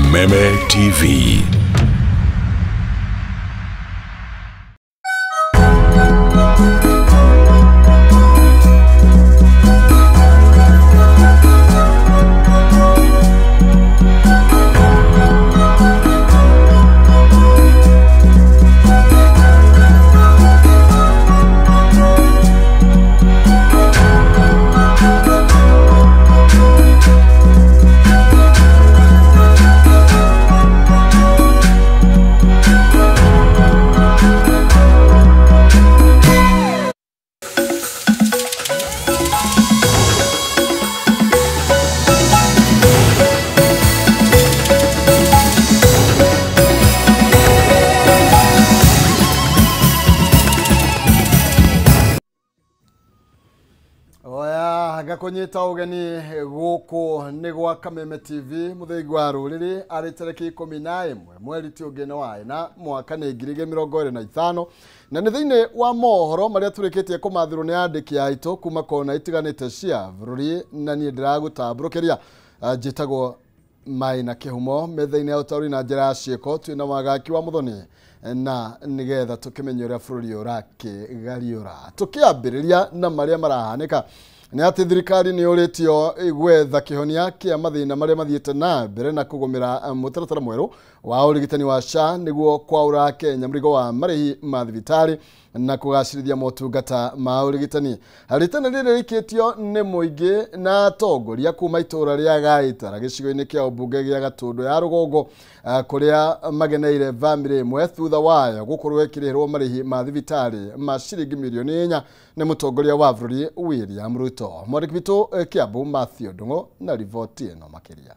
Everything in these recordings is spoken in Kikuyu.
Kameme TV. Ngakũnyita ũgeni gũkũ nĩ gwa Kameme TV mũthĩgi wa rũrĩrĩ arĩ tarĩki 11 mweri ti ũngĩ wa ĩna mwaka nĩ 2025 na nĩ thĩinĩ wa mohoro marĩa tũrĩkĩtie kũmathĩrwo nĩ andĩki aitũ kuma kona itiganĩte cia bũrũri na niĩ ndĩragũtambũrũkĩria njĩtagwo Maina Kĩhumo metha-inĩ ya ũtaũri na njĩra ya ciĩko twĩna Wagaki wa Mũthoni na nigetha tũkĩmenye ũrĩa bũrũri ũrakĩgariũra. Tũkĩambĩrĩria na marĩa marahanĩka nĩ atĩ thirikari nĩ ũrĩtio gwetha kĩhonia kĩa mathĩna marĩa mathiĩte na mbere na kũgũmĩra mũtaratara mwerũ wa ũrigitani wa SHA nĩguo kwaũra Kenya mũrigo wa marĩhi ma thibitarĩ na kũgacĩrithia motungata ma ũrigitani. Rĩtana rĩrĩ rĩikĩtio nĩ mũingĩ na atongoria kuma itũũra rĩa Gaitara gĩcigo-inĩ kĩa ũmbunge gĩa Gatũndũ ya Rũgongo kũrĩa mageneire bamĩrĩ ĩmwe thutha wayo gũkorwo ĩkĩrĩhĩrwo marĩhi ma thibitarĩ ma ciringi mirioni 4 nĩ mũtongoria wa bũrũri William Ruto. Mwandĩki witũ Kiambu Matthew Ndung'u na riboti ĩno makĩria.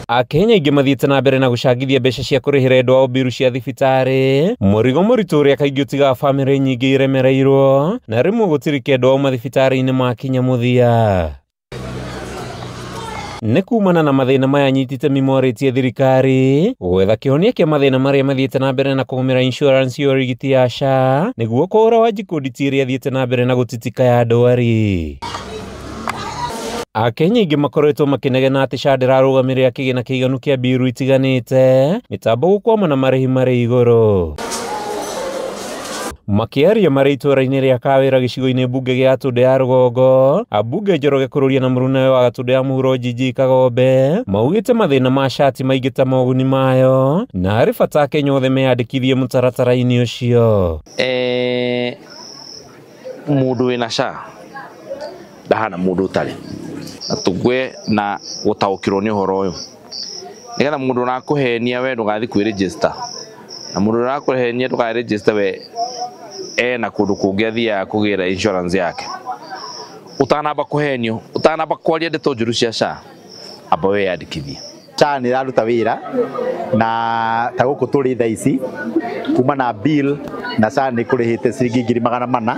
Akenya aingĩ mathiĩte na mbere na gũcangithia mbeca cia kũrĩhĩra endwa ao mbiru cia thibitarĩ mũrigo mũritũ ũrĩa kaingĩ ũtigaga bamĩrĩ nyingĩ iremereirwo na rĩmwe gũtirĩ kĩendwa ao mathibitarĩ-inĩ makinya mũthia. Nĩ kumana na mathĩna maya nyitĩte mimorĩtie thirikari gwetha kĩhonia kĩa mathĩna marĩa mathiĩte na mbere na kũgũmĩra insurance ya ũrigiti ya SHA nĩguo kũhũra Wanjikũ ĩrĩa ĩthiĩte na mbere na gũtitika ya ndwari. Akenya aingĩ makoretwo makĩnegena atĩ SHA ndĩrarũgamĩrĩra kĩgĩna kĩiganu kĩa mbiru itiganĩte mĩtambo gũkwama na marĩhi marĩ igũrũ. Makĩaria marĩ itũũra-inĩ rĩa Kawĩra gĩcigo-inĩ mbunge gĩa Gatũndũ ya Rũgongo, ambunge Njoroge Kũrũria na mũrunawe wa Gatũndũ ya Mũhuro Njinji Kagombe maugĩte mathĩna ma SHA ti maingĩ ta moguni mayo na harĩ bata Akenya othe meyandĩkithie mũtaratara-inĩ ũcio. Mũndũ wĩna SHA ndahana mũndũ ũtarĩ na tũgwe na gũtaũkĩrwo nĩ ũhoro ũyũ nĩgetha mũndũ ũrakũhenia we ndũgathiĩ kwĩregister na mũndũ ũrakũhenia ndũkaregister we ena kũndũ kũngĩ athiaga kũgĩra insurance yake. Ũtanamba kũhenio, ũtanamba kwaria ndeto njũru cia SHA, amba wĩyandĩkithie. SHA nĩ ĩraruta wĩra na ta gũkũ tũrĩ thaa ici kuma na bill na SHA nĩ kũrĩhĩte ciringi 400,000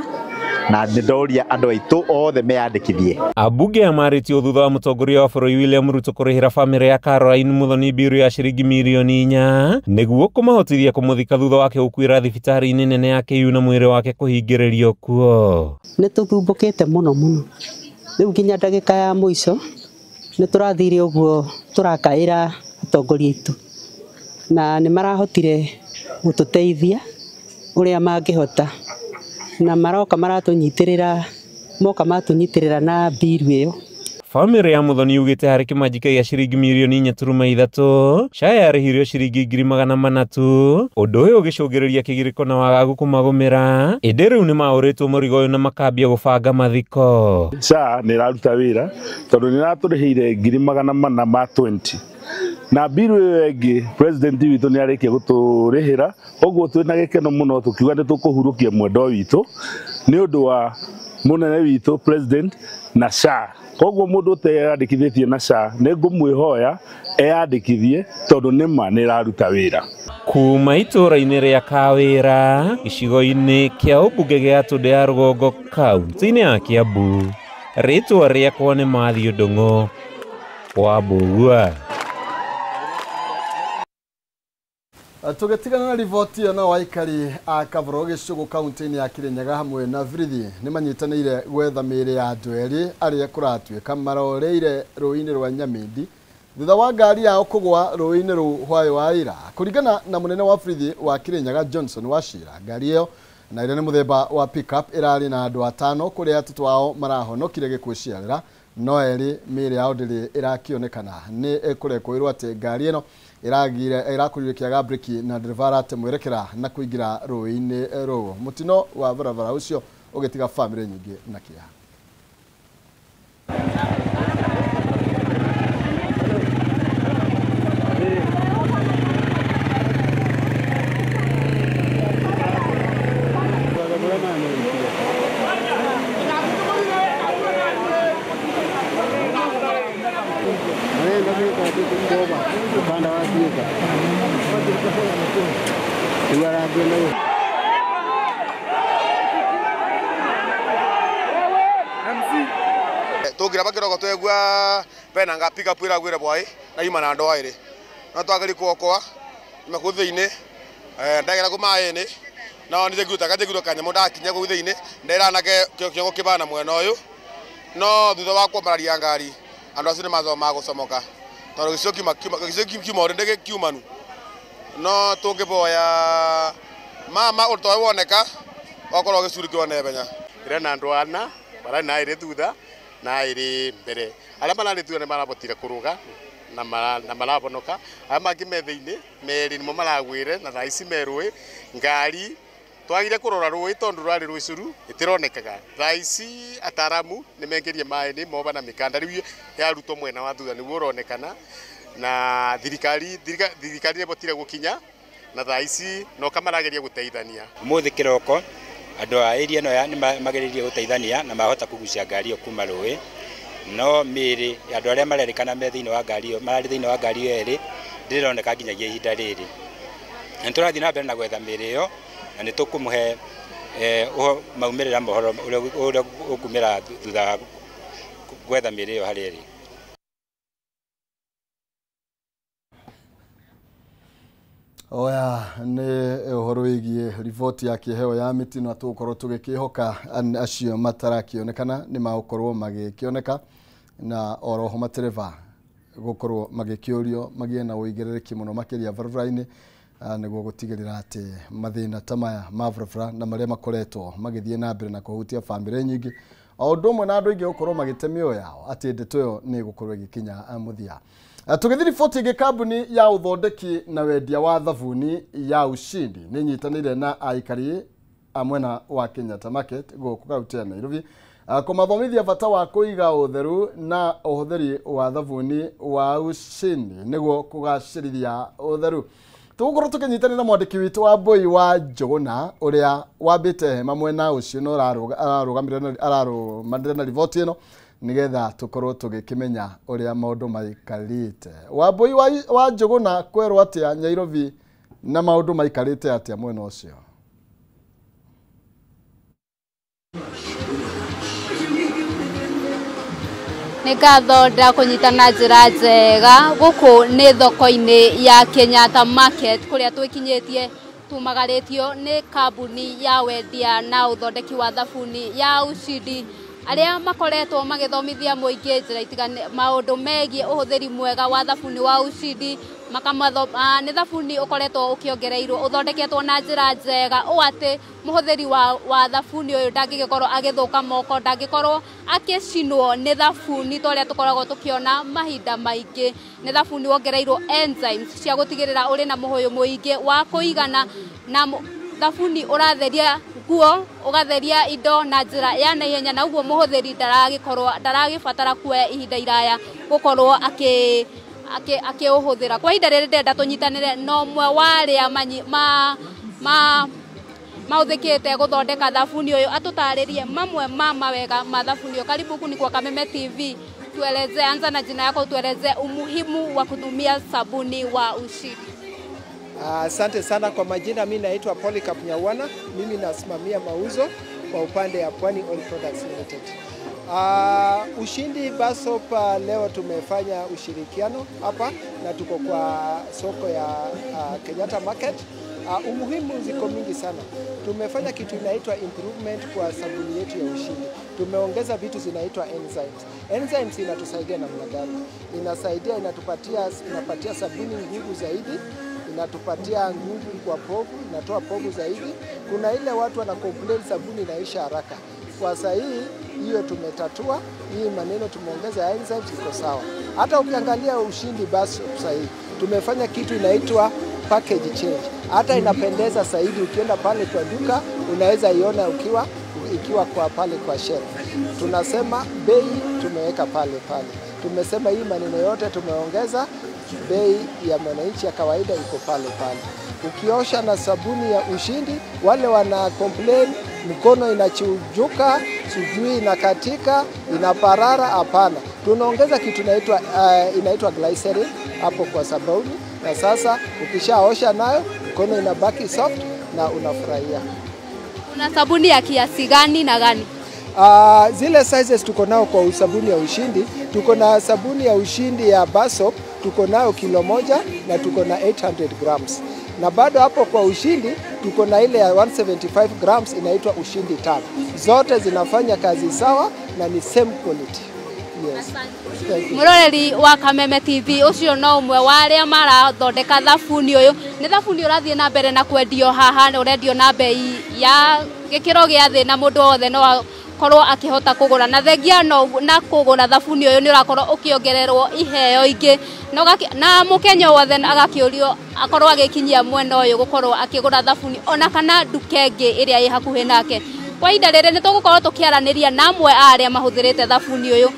na nĩ ndoria andũ aitũ othe meyandĩkithie. Ambunge aya marĩtio thutha wa mũtongoria wa bũrũri William Ruto kũrĩhĩra bamĩrĩ ya Caroline Muthoni mbiru ya ciringi mirioni 4 nĩguo kũmahotithia kũmũthika thutha wake gũkuĩra thibitarĩ-inĩ nene ya KU na mwĩrĩ wake kũhingĩrĩrio kuo. Nĩ tũthumbũkĩte mũno mũno rĩu nginya ndagĩka ya mũico nĩ tũrathire ũguo tũrakaĩra atongoria aitũ na nĩ marahotire gũtũteithia ũrĩa mangĩhota na maroka maratũnyitĩrĩra moka matũnyitĩrĩra na mbiru ĩyo. Bamĩrĩ ya Muthoni yugĩte harĩ kĩmanjĩka gĩa ciringi mirioni 4.3 SHA yarĩhirio ciringi 400,000 tu ũndũ ũyũ ũgĩcũngĩrĩria kĩgirĩko na wagagu kũmagũmĩra ĩndĩ rĩu nĩ maũrĩtwo mũrigo ũyũ na makambia gũbanga mathiko. SHA nĩ ĩraruta wĩra tondũ nĩ ĩratũrĩhĩire 420,000 na mbiru ĩyo ĩngĩ president witũ nĩ arĩkia gũtũrĩhĩra ũguo twĩna gĩkeno mũno tũkiuga nĩ tũkũhurũkia mwendwa witũ nĩ ũndũ wa mũnene witũ president na SHA. Koguo mũndũ ũteyandĩkithĩtie na SHA nĩ ngũmwĩhoya eyandĩkithie tondũ nĩ ma nĩ ĩraruta wĩra. Kuma itũũra-inĩ rĩa Kawĩra gĩcigo-inĩ kĩa ũmbunge gĩa Gatũndũ ya Rũgongo kaunti-inĩ ya Kiambu, rĩtwa rĩakwa nĩ Matthew Ndung'u wa Mbũgua. Tũgĩtigana na riboti ĩyo nao aikari a Kavuro gĩcũgũ kaunti-inĩ ya Kirinyaga hamwe na Birithi nĩ manyitanĩire gwetha mĩĩrĩ ya andũ erĩ arĩa kũratuĩka maroreire rũĩ-inĩ rwa Nyamindi Thutha wa ngari yao kũgwa rũĩ-inĩ rũu hwaĩ wa ira. Kũringana na mũnene wa borithi wa Kirinyaga Johnson Wachira, ngari ĩyo na ĩrĩa nĩ mũthemba wa pickup ĩrarĩ na andũ atano kũrĩa atatũ ao marahonokire gĩkuũ no erĩ mĩĩrĩ yao ndĩrĩ ĩrakĩonekana. Nĩ kũrekũĩrwo atĩ ngari ĩno ĩrakorire kĩaga breki na ndereba arate mwerekera na kũingĩra rũĩ-inĩ rũu. Mũtino wa barabara ũcio ũgĩtiga bamĩrĩ nyingĩ na kĩeha. Tugira bakiroko twegua pena nga pick up ira gwira bwai na yuma na ndoa ire no twageri kuokoa ima ku thiini ndagera ku maini no ni nguta ka nguta kanya mundu akinya ku thiini ndera nake kiongo kibana mwena uyu no thutha wa kwambararia ngari andu acio ni mathoma gucomoka tondu gicio kiuma gicio kiuma ndege kiumanu no tungiboya mama utoe woneka okorwo gicuri kione benya ira na andu ana bara na ire thutha na iri mbere aria marari thutha ni marabotire kuruga na marabonoka aria mangi me thiini meri nimo maragwire na thaa ici me rui ngari twagire kurora rui tondu rwari rwicuru itironekaga thaa ici ataramu ni mengerie maini moba na mikanda riu yarutwo mwena wa thutha niguo uronekana na thirikari nibotire gukinya na thaa ici no kamarageria guteithania umuthi kiroko andu a area no ni mageririe guteithania na mahota kugucia ngari kuma rui no miri andu aria marerikana me thiini wa ngari iyo marari thiini wa ngari iyo eri ndironeka nginyagia ihinda riri na turathii na mbere na gwetha miri iyo na ni tukumuhe maumirira mohoro uria ukumira thutha wa gwetha miri iyo haria iri. Oya nĩ ũhoro wĩgiĩ riboti ya kĩheo ya mĩtino tũgũkorwo tũgĩkĩhoka acio matarakĩonekana nĩ magũkorwo magĩkĩoneka na oroho matereba gũkorwo magĩkĩũrio magĩe na ũigĩrĩrĩki mũno makĩria barabara-inĩ nĩguo gũtigĩrĩra atĩ mathĩna ta maya ma barabara na marĩa makoretwo magĩthiĩ na mbere na kũhutia bamĩrĩ nyingĩ o ũndũ ũmwe na andũ aingĩ gũkorwo magĩte mĩoyo yao atĩ ndeto ĩyo nĩ ĩgũkorwo ĩgĩkinya mũthia. Tũgĩthiĩ riboti ĩngĩ, kambuni ya ũthondeki na wendia wa thabuni ya Ushindi nĩ ĩnyitanĩire na aikari a mwena wa Kenyatta Market gũkũ kaunti ya Nairobi kũmathomithia bata wa kũiga ũtheru na ũhũthĩri wa thabuni wa Ushindi nĩguo kũgacĩrithia ũtheru. Tũgũkorwo tũkĩnyitanĩra na mwandĩki witũ wa Mbui wa Njũgũna ũrĩa wambĩte hema mwena ũcio na ararũmanĩrĩra na riboti ĩno nigetha tukorwo tugikimenya uria maundu maikarite. Wambui wa Njũgũna kwerwo atia Nairobi na maundu maikarite atia mwena ucio? Nĩ ngatho ndakũnyita na njĩra njega gũkũ nĩ thoko-inĩ ya Kenyatta Market kũrĩa twĩkinyĩtie tumagarĩtio nĩ kambuni ya wendia na ũthondeki wa thabuni ya Ushindi arĩa makoretwo magĩthomithia mũingĩ njĩra itigane maũndũ megiĩ ũhũthĩri mwega wa thabuni wa Ushindi nĩ thabuni ũkoretwo ũkĩongereirwo ũthondeketwo na njĩra njega ũũ atĩ mũhũthĩri wa thabuni ũyũ ndangĩgĩkorwo agĩthũka moko ndangĩkorwo akĩcinwo nĩ thabuni ta ũrĩa tũkoragwo tũkĩona mahinda maingĩ. Nĩ thabuni wongereirwo enzymes cia gũtigĩrĩra ũrĩ na mũhũyũ mũingĩ wa kũigana na thabuni ũratheria nguo ũgatheria indo na njĩra ya naihenya na ũguo mũhũthĩri ndaragĩkorwo ndaragĩbatara kuoya ihinda iraya gũkorwo akĩũhũthĩra. Kwa ihinda rĩrĩ ndĩrenda tũnyitanĩre na ũmwe wa arĩa mahũthĩkĩte gũthondeka thabuni ũyũ atũtarĩrie mamwe ma mawega ma thabuni ũyũ. Karibu huku ni kwa Kameme TV, tueleze, anza na jina yako, tueleze umuhimu wa kutumia sabuni wa Ushindi. Asante sana kwa majina, mimi naitwa Polycarp Nyawana, mimi nasimamia mauzo kwa upande ya Pwani Oil Products Limited. Ushindi Bar Soap leo tumefanya ushirikiano hapa na tuko kwa soko ya Kenyatta Market. Umuhimu ziko mingi sana. Tumefanya kitu inaitwa improvement kwa sabuni yetu ya Ushindi. Tumeongeza vitu zinaitwa enzymes. Enzymes inatusaidia namna gani? Inasaidia, inapatia sabuni nguvu zaidi, inatupatia nguvu kwa povu, inatoa povu zaidi. Kuna ile watu wana complain sabuni inaisha haraka. Kwa sasa hiyo tumetatua, hii maneno tumeongeza enzymes iko sawa. Hata ukiangalia Ushindi basi sasa tumefanya kitu inaitwa package change. Hata inapendeza zaidi, ukienda pale kwa duka unaweza iona ikiwa kwa pale kwa shelf. Tunasema bei tumeweka pale pale. Tumesema hii maneno yote tumeongeza, bei ya mwananchi ya kawaida iko pale pale. Ukiosha na sabuni ya Ushindi, wale wana complain mkono inachujuka, sijui inakatika, inaparara, hapana. Tunaongeza kitu inaitwa glycerin hapo kwa sabuni, na sasa ukishaosha nayo mkono inabaki soft na unafurahia. Kuna sabuni ya kiasi gani na gani? Zile sizes tuko nao kwa sabuni ya Ushindi, tuko na sabuni ya Ushindi ya bar soap, tuko nayo kilo 1 na tuko na 800 grams. Na bado hapo kwa Ushindi tuko na ile ya 175 grams inaitwa Ushindi Tab. Zote zinafanya kazi sawa na ni same quality. Yes. Muroreri wa Kameme TV ucio no umwe wa aria marathondeka thabuni uyu. Ni thabuni urathie na mbere na kwendio haha, na urendio na bei ya gikiro gia thi na mundu wothe no akorwo akihota kugura, na thengia no na kugura thabuni uyu ni urakorwo ukiongererwo iheo ingi na mukenya wothe agakiurio akorwo agikinyia mwena uyu gukorwo akigura thabuni ona kana nduka ingi iria i hakuhi nake. Kwa ihinda riri ni tugukorwo tukiaraniria na amwe a aria mahuthirite thabuni uyu,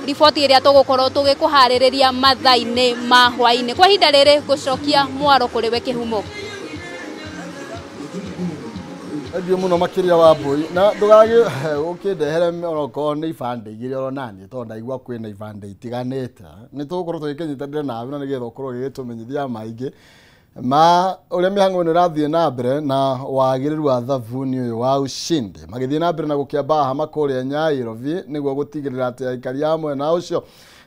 riboti ĩrĩa tũgũkorwo tũgĩkũharĩrĩria mathaa-inĩ ma hwaĩ-inĩ. Kwa ihinda rĩrĩ ngũcokia mwaro kũrĩ we Kĩhumo. Ndio muno makiria wa Mbui na ndugagi ukindehere onokorwo nĩ ibandĩ igĩrĩ oro nani tondũ ndaigua kwĩna ibandĩ itiganĩte. Nĩ tũgũkorwo tũgĩkĩnyitanĩra nawe na nĩgetha ũkorwo ũgĩgĩtũmenyithia maingĩ ma ũrĩa mĩhang'o ĩno ĩrathiĩ na mbere na wagĩrĩru wa thabuni ũyũ wa Ushindi. Magĩthiĩ na mbere na gũkĩamba hama kũrĩa Nyairobi nĩguo gũtigĩrĩra atĩ aikari a mwena ũcio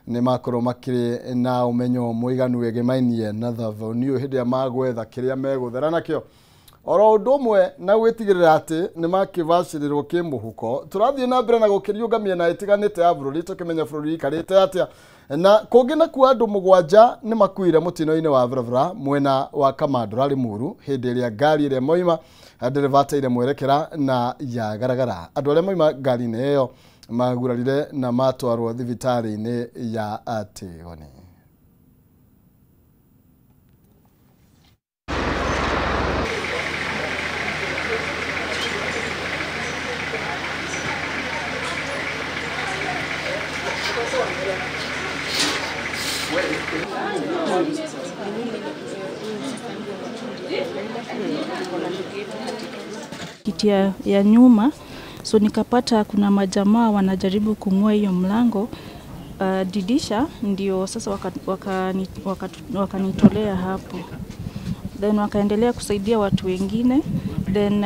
nĩ makorwo makĩrĩ na ũmenyo mũiganu wĩgĩmainie na thabuni ũyũ hĩndĩ ĩrĩa magwetha kĩrĩa megũthera nakĩo. Oro ũndũ ũmwe na gwĩtigĩrĩra atĩ nĩ makĩbacĩrĩrwo kĩmũhuko. Tũrathiĩ na mbere na gũkĩriũnga mĩena ĩtiganĩte ya bũrũri tũkĩmenya bũrũri ikarĩte atĩa. Na kũngĩ nakuo andũ 7 nĩ makuire mũtino-inĩ wa barabara mwena wa Kamandũra Limuru hĩndĩ ĩrĩa ngari ĩrĩa moima ndereba ateire mwerekera na yagaragara. Andũ arĩa moima ngari-inĩ ĩyo magurarire na matwarwo thibitarĩ-inĩ ya Tigoni. Kiti ya nyuma, so nikapata kuna majamaa wanajaribu kung'oa hiyo mlango, didisha, ndio sasa wakanitolea hapo. Then wakaendelea kusaidia watu wengine. Then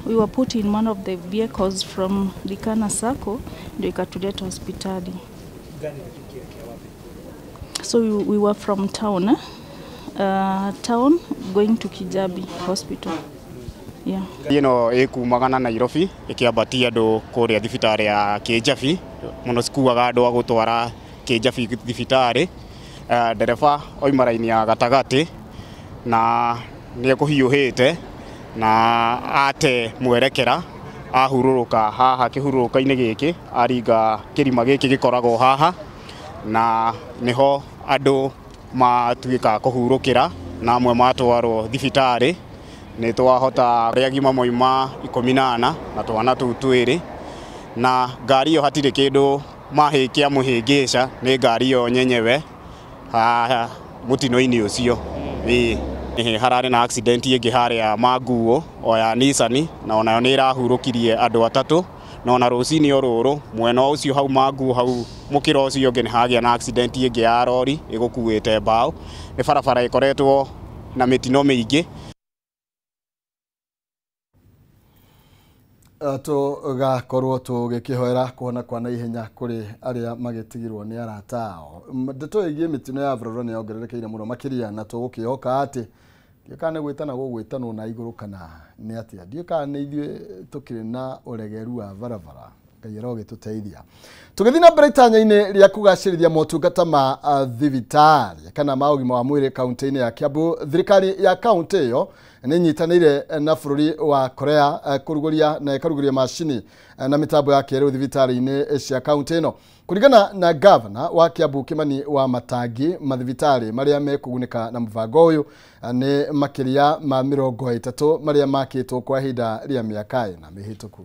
we were put in one of the vehicles from Likana Sacco, ndio ikatuleta hospitali. So we were from town, town going to Kijabi Hospital. Yeah. Ĩno ĩkumaga na Nairobi ĩkĩambatia andũ kũrĩa thibitarĩ ya Kijabi, mũno cikuaga andũ a gũtwara Kijabi thibitarĩ. Ndereba oima raini ya gatagatĩ na nĩ ekũhiũhĩte na ate mwerekera ahurũrũka haha kĩhurũrũka-inĩ gĩkĩ aringa kĩrima gĩkĩ gĩkoragwo haha, na nĩho andũ matuĩka kũhurũkĩra na amwe matwarwo thibitarĩ. Nĩ twahota arĩa agima moima 14 na twana tũu twĩrĩ, na ngari ĩyo hatirĩ kĩndũ kĩamũhĩngĩca, nĩ ngari ĩyo nyenyewe mũtino-inĩ ũcio. Hararĩ na accident ĩngĩ harĩa Manguo o ya Nissan, na onayo nĩ ĩrahurũkirie andũ 3, na ona rũcinĩ o rũrũ mwena ũcio hau Manguo hau mũkĩra ũcio ũngĩ nĩ hagĩa na accident ĩngĩ ya rori ĩgũkuĩte mbaũ. Nĩ barabara ĩkoretwo na mĩtino mĩingĩ. Tũgakorwo tũgĩkĩhoera kuona kwa naihenya kũrĩ arĩa magĩtigirwo nĩ arata ao. Ndeto ĩgiĩ mĩtino ya barabara nĩ yongererekeire mũno makĩria, na tũgũkĩhoka atĩ Ndiũĩ kana nĩ gwĩtana gũgwĩtanwo na igũrũ kana nĩ atĩa. Ndiũĩ kana nĩ ithuĩ tũkĩrĩ na ũregeru wa barabara. Ngai arogĩtũteithia. Tũgĩthiĩ na mbere itanya-inĩ rĩa kũgacĩrithia motungata ma thibitarĩ kana ma ũgima wa mwĩrĩ kaunti-inĩ ya Kiambu, thirikari ya kaunti ĩyo nĩ ĩnyitanĩire na bũrũri wa Korea kũrugũria na ĩkarugũria macini na mĩtambo ya kĩrĩu thibitarĩ-inĩ cia kaunti ĩno. Kũringana na gavana wa Kiambu Kimani wa Matangi, mathibitarĩ marĩa mekũgunĩka na mũbango ũyũ nĩ makĩria ma 30 marĩa makĩtwo kwa ihinda rĩa mĩaka 4 mĩhĩtũku.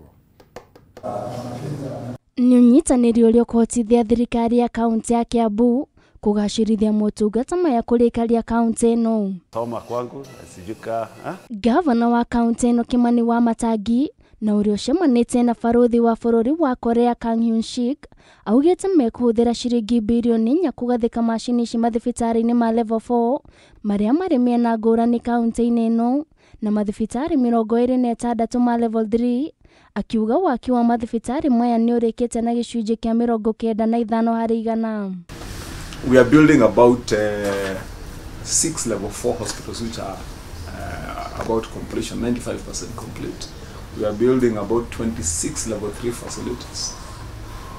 Nĩ ũnyitanĩri ũrĩa ũkũhotithia thirikari ya kaunti ya Kiambu kũgacĩrithia motungata maya kũrĩkaria kaunti ĩno. Soma kwangu sijuka. Gavana wa kaunti ĩno Kimani wa Matangi na ũrĩa ũcemanĩtie na barũthi wa bũrũri wa Korea Kang Hyun-sik augĩte mekũhũthĩra ciringi birioni 4 kũgathĩka macini ici mathibitarĩ-inĩ ma level 4 marĩa marĩ mĩena ngũrani kaunti-inĩ ĩno na mathibitarĩ 26 ma level 3. Akiuga waki wa mathibitarĩ maya nĩ ũrĩkĩte na gĩcunjĩ kĩa 95 harĩ igana. We are building about 6 level 4 hospitals which are about completion, 95% complete. We are building about 26 level 3 facilities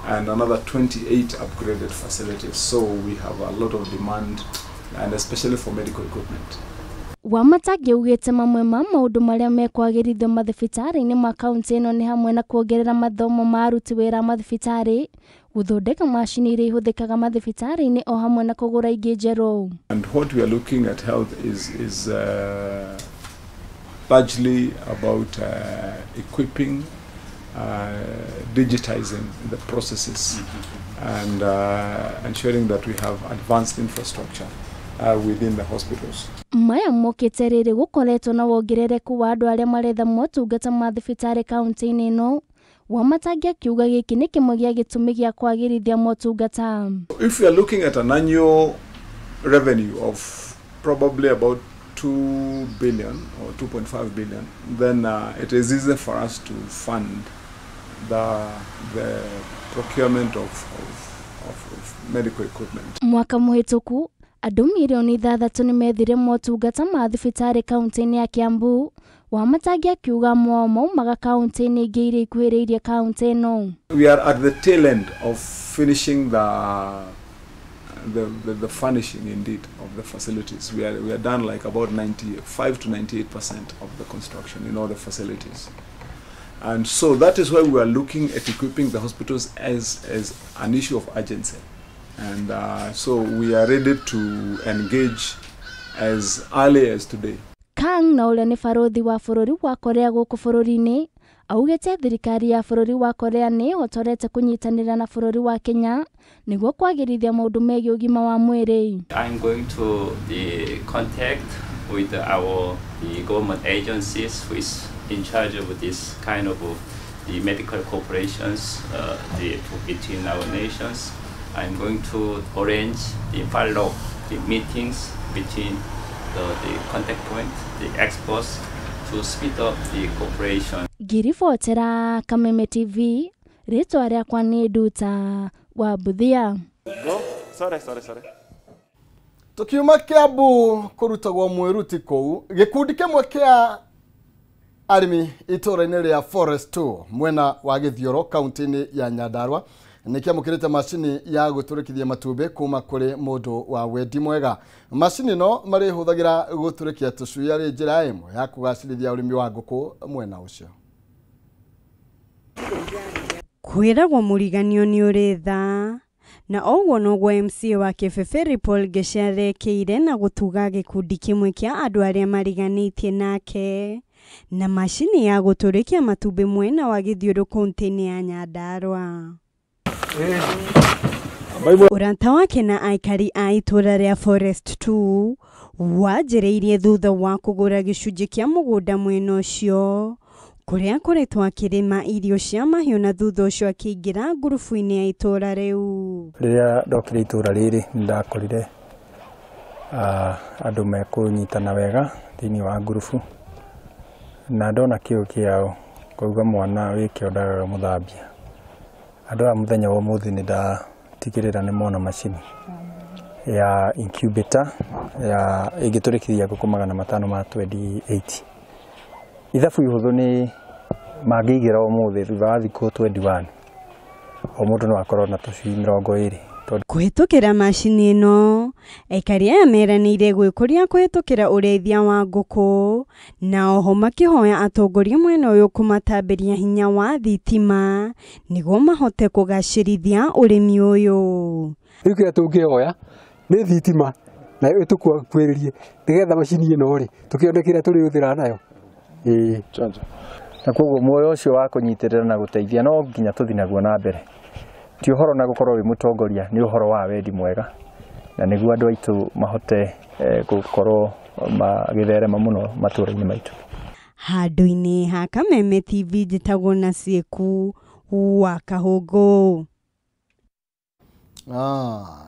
and another 28 upgraded facilities. So we have a lot of demand, and especially for medical equipment. Wamatangi augĩte mamwe ma maũndũ marĩa mekwagĩrithio mathibitarĩ-inĩ ma kaunti ĩno nĩ hamwe na kuongerera mathomo ma aruti wĩra a mathibitarĩ, gũthondeka macini iria ihũthĩkaga mathibitarĩ-inĩ o hamwe na kũgũra ingĩ njerũ. And what we are looking at health is largely about equipping, digitizing the processes and ensuring that we have advanced infrastructure within the hospitals. Maya mokĩte rĩrĩ gũkoretwo na wongerereku wa andũ arĩa maretha motungata ma thibitarĩ kaunti-inĩ ĩno. Wamatangi akiuga gĩkĩ nĩ kĩmwe gĩa gĩtũmi gĩa kwagĩrithia motungata. If we are looking at an annual revenue of probably about 2 billion or 2.5 billion, then it is easier for us to fund the procurement of medical equipment. Mwaka mũhĩtũku andũ mirioni 6 nĩmethire motungata ma thibitarĩ kaunti-inĩ ya Kiambu. Wamatangi akiuga mwao maumaga kaunti-inĩ ingĩ iria ikuhĩrĩirie kaunti ĩno. We are at the tail end of finishing the furnishing indeed of the facilities. We are done like about 95 to 98% of the construction in all the facilities. And so that is why we are looking at equipping the hospitals as an issue of urgency. And so we are ready to engage as early as today. Kang na ũrĩa nĩ barũthi wa bũrũri wa Korea gũkũ bũrũri-inĩ augĩte thirikari ya bũrũri wa Korea nĩ ĩhotorete kũnyitanĩra na bũrũri wa Kenya nĩguo kwagĩrithia maũndũ megiĩ ũgima wa mwĩrĩ. I'm going to the contact with our the government agencies who is in charge of this kind of the medical corporations between our nations. I'm going to arrange the follow the meetings between the contact point, the experts, to speed up the cooperation. Ngiribotera Kameme TV, rĩtwa rĩakwa nĩ Nduta wa Buthia. Go. Sorry, sorry, sorry. Tukiuma Kiambu kũrutagwo mwĩruti kũu, gĩkundi kĩmwe kĩa arĩmi itũũra-inĩ rĩa Forest 2 mwena wa Gĩthioro kaunti-inĩ ya Nyandarua nĩ kĩamũkĩrĩte macini ya gũtũrĩkithia matumbĩ kuma kũrĩ mũndũ wa wendi mwega. Macini ĩno marĩhũthagĩra gũtũrĩkia tũcui arĩ njĩra ĩmwe ya kũgacĩrithia ũrĩmi wa ngũkũ mwena ũcio. Kwĩragwo mũriganio nĩ ũrĩ tha na ũguo noguo MCA wa Kĩbĩbĩri Paul Gĩcere ekĩire na gũtuga gĩkundi kĩmwe kĩa andũ arĩa mariganĩtie nake na macini ya gũtũrĩkia matumbĩ mwena wa Gĩthiũrũ kaunti-inĩ ya Nyandarua. Ũrata wake na aikari a itũũra rĩa Forest 2 wanjĩrĩirie thutha wa kũgũra gĩcunjĩ kĩa mũgũnda mwena ũcio kũrĩa akoretwo akĩrĩma irio cia mahiũ na thutha ũcio akĩingĩra ngurubu-inĩ ya itũũra rĩu. Rĩrĩa ndokire itũũra rĩrĩ nĩndakorire andũ mekũnyitana wega thĩinĩ wa ngurubu na ndona kĩo kĩao ngauga mwana wĩ kĩo ndagaga mũthambia. Andũ aya mũthenya wa ũmũthĩ nĩndatigĩrĩra nĩ mona macini ya incubator ya ĩngĩtũrĩkithia ngũkũ 528. Ithabu ihũthũ nĩ mangĩigĩra ũmũthĩ thutha wa thikũ 21 o mũndũ no akorwo na tũcui 20. Kũhĩtũkĩra macini ĩno aikari aya meranĩire gwĩkũria kũhĩtũkĩra ũrĩithia wa ngũkũ na oho makĩhoya atongoria mwena ũyũ kũmatambĩria hinya wa thitima nĩguo mahote kũgacĩrithia ũrĩmi ũyũ. Rĩu kĩrĩa tũngĩhoya nĩ thitima na ĩtũkuhĩrĩrie nĩgetha macini ĩno rĩ tũkĩone kĩrĩa tũrĩhũthĩra nayo. Ĩĩ na koguo muoyo ũcio wa kũnyitĩrĩra na gũteithia no nginya tũthiĩ naguo na mbere. Ti ũhoro na gũkorwo wĩ mũtongoria, nĩ ũhoro wa wendi mwega na nĩguo andũ aitũ mahote gũkorwo magĩtherema mũno matũũra-inĩ maitũ. Handũ-inĩ ha Kameme TV njĩtagwo na Cieku wa Kahũngũ.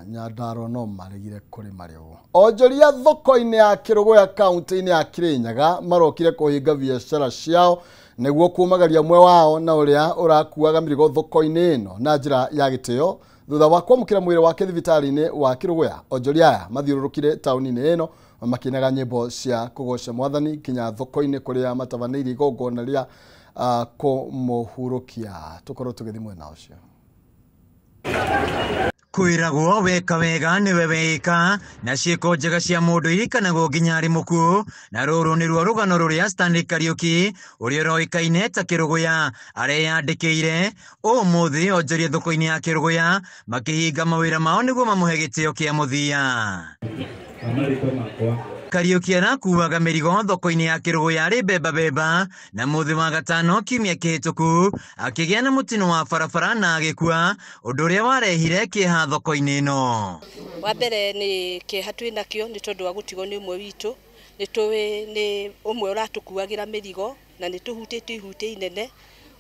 Nyandarua no maregire kũrĩma rĩu. Onjoria thoko-inĩ ya Kĩrũgũya kaunti-inĩ ya Kĩrĩnyaga marokire kũhinga biacara ciao nĩguo kumagaria ũmwe wao na ũrĩa ũrakuaga mĩrigo thoko-inĩ ĩno na njĩra ya gĩtĩo thutha wa kwamũkĩra mwĩrĩ wake thibitarĩ-inĩ wa Kĩrũgũya. Onjoria aya mathiũrũrũkire taũni-inĩ ĩno makĩinaga nyĩmbo cia kũgoca mwathani nginya thoko-inĩ kũrĩa matabanĩirie igongona rĩa kũmũhurũkia. Tũkorwo tũgĩthiĩ mwena ũcio. Kwĩragwo weka wega nĩwe weĩka na ciĩko njega cia mũndũ irikanagwo nginya arĩ mũkuũ, na rũrũ nĩruo rũgano rũrĩa Stanley Kariuki ũrĩa ũroĩkaine ta Kĩrũgũya areyandĩkĩire. Ũmũthĩ onjoria thoko-inĩ ya Kĩrũgũya makĩhinga mawĩra mao nĩguo mamũhe gĩtĩo kĩa mũthia. Kariuki arakuaga mĩrigo thoko-inĩ ya Kĩrũgũya arĩ beba beba na mũthĩ wa gatano kiumia kĩhĩtũku akĩgĩa na mũtino wa barabara na agĩkua, ũndũ ũrĩa warehire kĩeha thoko-inĩ ĩno. Wa mbere nĩ kĩeha twĩ nakĩo nĩ tondũ wa gũtigwo nĩ ũmwe witũ, nĩ tũĩ nĩ ũmwe ũratũkuagĩra mĩrigo na nĩ tũhutĩtio ihutia inene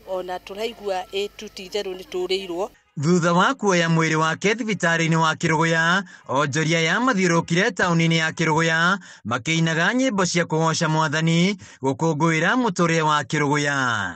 ona tũraigua ĩ tu ti itherũ nĩ tũrĩirwo. Thutha wa kuoya mwĩrĩ wake thibitarĩ-inĩ wa Kĩrũgũya, onjoria aya mathiũrũrũkire taũni-inĩ ya Kĩrũgũya makĩinaga nyĩmbo cia kũgoca mwathani gũkũngũĩra mũtũrĩre wa Kĩrũgũya.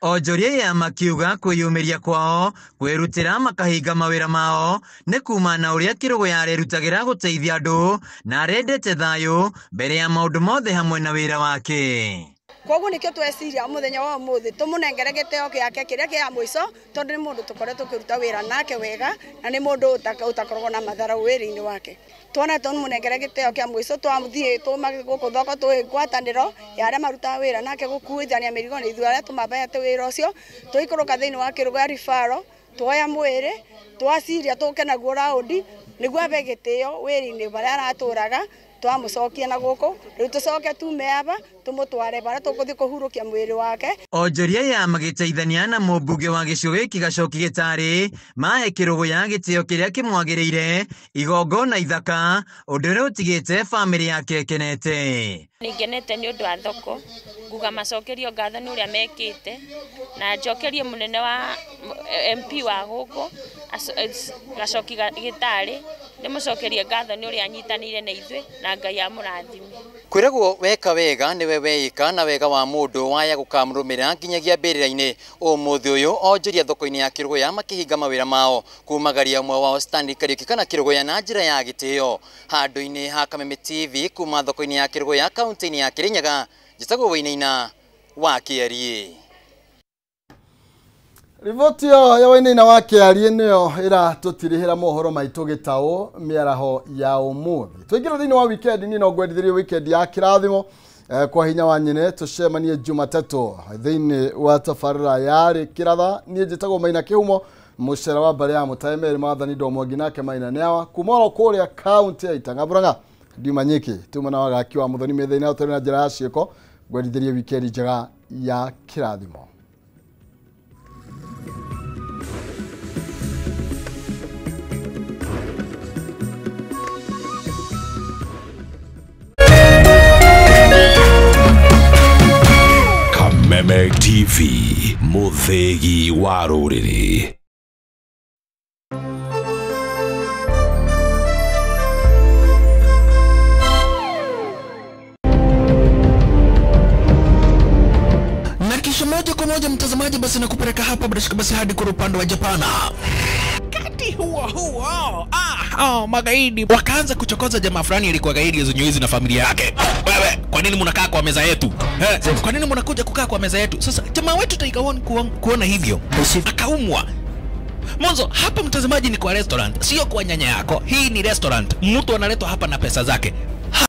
Onjoria aya makiuga kwĩyumĩria kwao kwĩrutĩra makahinga mawĩra mao nĩ kuma na ũrĩa Kĩrũgũya arerutagĩra gũteithia andũ na arendete thayũ mbere ya maũndũ mothe hamwe na wĩra wake. Koguo nikio tweciria muthenya wa umuthi tumunengere giteo giake kiria kia mwico tondu ni mundu tukoretwo tukiruta wira nake wega na ni mundu utakoragwo na matharau wira-ini wake. Tuona tumunengere giteo kia mwico twathie tuma guku thoko twi ngwataniro ya aria marutaga wira nake gukuithania mirigo ni ithuĩ aria tumabete wira ucio tuikũrũka thiini wa Kĩrũgũya referral tuoya mwĩrĩ twaciria tuke naguo raundi niguo abe gitio wira-ini baria aratũraga twamucokia na guku riu tucoke tume aba tumutware bara tukuthi kuhurukia mwiri wake. Onjoria aya magĩteithania na mũmbunge wa gĩcigo gĩkĩ Gacoki Gĩtarĩ mahe Kĩrũgũya gĩtĩo kĩrĩa kĩmwagĩrĩire igongona ithaka, ũndũ ũrĩa ũtigĩte bamĩrĩ yake ĩkenete. Nĩ ngenete nĩ ũndũ wa thoko nguga macokerio ngatho nĩ ũrĩa mekĩte na njokerie mũnene wa MP wa gũkũ Gacoki Gĩtarĩ ndĩmũcokerie ngatho nĩ ũrĩa anyitanĩire na ithuĩ na Ngai amũrathime. Kwĩragwo weka wega nĩwe weĩka na wega wa mũndũ waya gũkamũrũmĩrĩra nginyagia mbĩrĩra-inĩ. Ũmũthĩ ũyũ onjoria thoko-inĩ ya Kĩrũgũya makĩhinga mawĩra mao kumagaria ũmwe wao Stanley Kariuki kana Kĩrũgũya na njĩra ya gĩtĩo. Handũ-inĩ ha Kameme TV kuma thoko-inĩ ya Kĩrũgũya kaunti-inĩ ya Kĩrĩnyaga, njĩtagwo Wainaina wa Kĩariĩ. Riboti ĩyo ya Wainaina wa Kĩariĩ nĩyo ĩratũtirihĩra mohoro maitũ gĩtaũ mĩaraho ya ũmũthĩ. Tũingĩra thĩinĩ wa weekend, niĩ no ngwendithĩrie weekend ya kĩrathimo kwa hinya wa nyene tũcemanie Jumatatũ thĩinĩ wa tabarĩra yarĩ kĩratha. Niĩ njĩtagwo Maina Kĩhumo mũcera wa mbarĩ ya Mũtae Meri Maathani Ndomwangi nake Maina Nĩawa kuma oro kũrĩa kaunti ya Itang'a Murang'a ndiuma nyiki tuma na wagaki wa Muthoni Mĩthĩinĩ tũrĩ na njĩra ya ciĩko. Ngwendithĩrie weekend njega ya kĩrathimo. Kameme TV, mũthĩgi wa rũrĩrĩ. Na kisha moja kwa moja mtazamaji, basi nakupeleka hapa bila shaka basi hadi kwa upande wa Japana. Kati huo huo magaidi wakaanza kuchokoza jamaa fulani alikuwa gaidi zenye na familia yake. Wewe, kwa nini mnakaa kwa meza yetu? Kwa nini mnakuja kukaa kwa meza yetu? Sasa jamaa wetu Tiger One kuona hivyo akaumwa. Mwanzo hapa mtazamaji ni kwa restaurant, sio kwa nyanya yako. Hii ni restaurant. Mtu analetwa hapa na pesa zake.